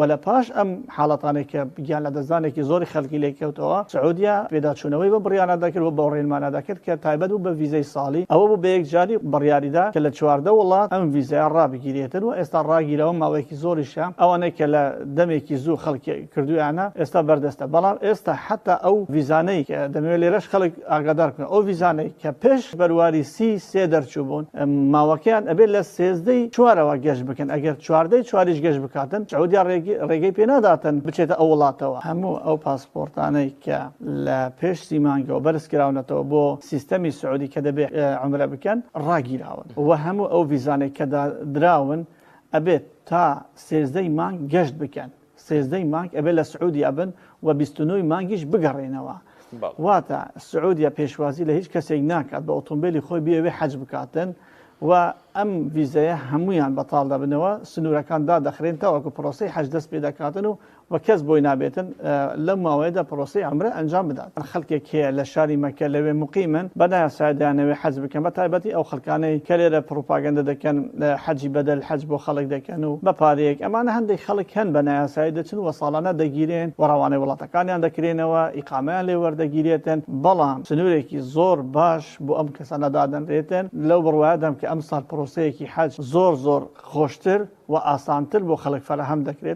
و لە پاش ئەم حاڵەتانەی کە گیان لەدەستدانێکی زۆری خەڵکی لێکەوتەوە، سعودیە پێداچوونەوەی بەم بڕیارە دەکرد و بەو ڕێنمانە دەکرد کە تایبەت بوو بە ڤیزەی ساڵی، ئەوە بوو بە یەکجاری بڕیاریدا کە لە 14 وڵات ئەم ڤیزەیە ڕابگیرێتن و ئێستا ڕاگیراوە، ماوەیەکی زۆریشە ئەوانەی کە لە دەمێکی زوو خەڵکی کردوویانە ئێستا بەردەستە، بەڵام ئێستا حەتا ئەو ڤیزانەی کە دەمەوێت لێرەش خەڵک ئاگادار بکەم ئەو ڤیزانەی کە پێش بەرواری سی سێ دەرچووبوون ماوەکەیان ئەبێت لە سێزدەی چوارەوە گەشت بکەن، ئەگەر چواردەی چواریش گەشت بکاتن سعودیا ڕێگەی پێ ناداتن بچێتە ئەو وڵاتەوە. هەموو ئەو پاسپۆرتانەی کە لە پێش سی مانگەوە بەرز کراونەتەوە بۆ سیستەمی سعودی کە دەبێت عومرە بکەن ڕاگیراون و هەموو ئەو ڤیزانەی کە دراون ئەبێت تا سێزدەی مانگ گەشت بکەن. سێزدەی مانگ ئەبێ لە سعودیا بن و 29 مانگیش بگەڕێنەوە. واتە سعودیا پێشوازی لە هیچ کەسێک ناکات بە ئۆتۆمبیلی خۆی بیەوێ حەج بکاتن و ئەم ڤیزەیە هەمویان بەتاڵ دەبنەوە، سنوورەکان دادەخرێن تاوەکو پرۆسەی حەج دەست پێ دەکاتن و و کەس بۆی نابێتن لەم ماوەیەدا پرۆسەی عەمرە ئەنجام بدات. خەڵکێک هەیە لە شاری مەککە لەوێ موقیمن بە نایاسایی دەیانەوێ حەج بکەن، بە تایبەتی ئەو خەڵکانەی کە لێرە پڕوپاگەندە دەکەن حەجی بەدەل حەج بۆ خەڵک دەکەن و بە پارەیەک، ئەمانە هەندێک خەڵک هەن بە نایاسایی دەچن و ساڵانە دەگیرێن و ڕەوانەی وڵاتەکانیان دەکرێنەوە، ئیقامەیان لێ وەردەگیرێتن، بەڵام سنوورێکی زۆر باش بۆ ئەم کەسانە دادەنرێتن، لەو بڕوایەدام کە ئەمساڵ پرۆسەیەکی حەج زۆر زۆر خۆشتر و ئاسانتر بۆ خەڵک فەراهەم دەکرێت.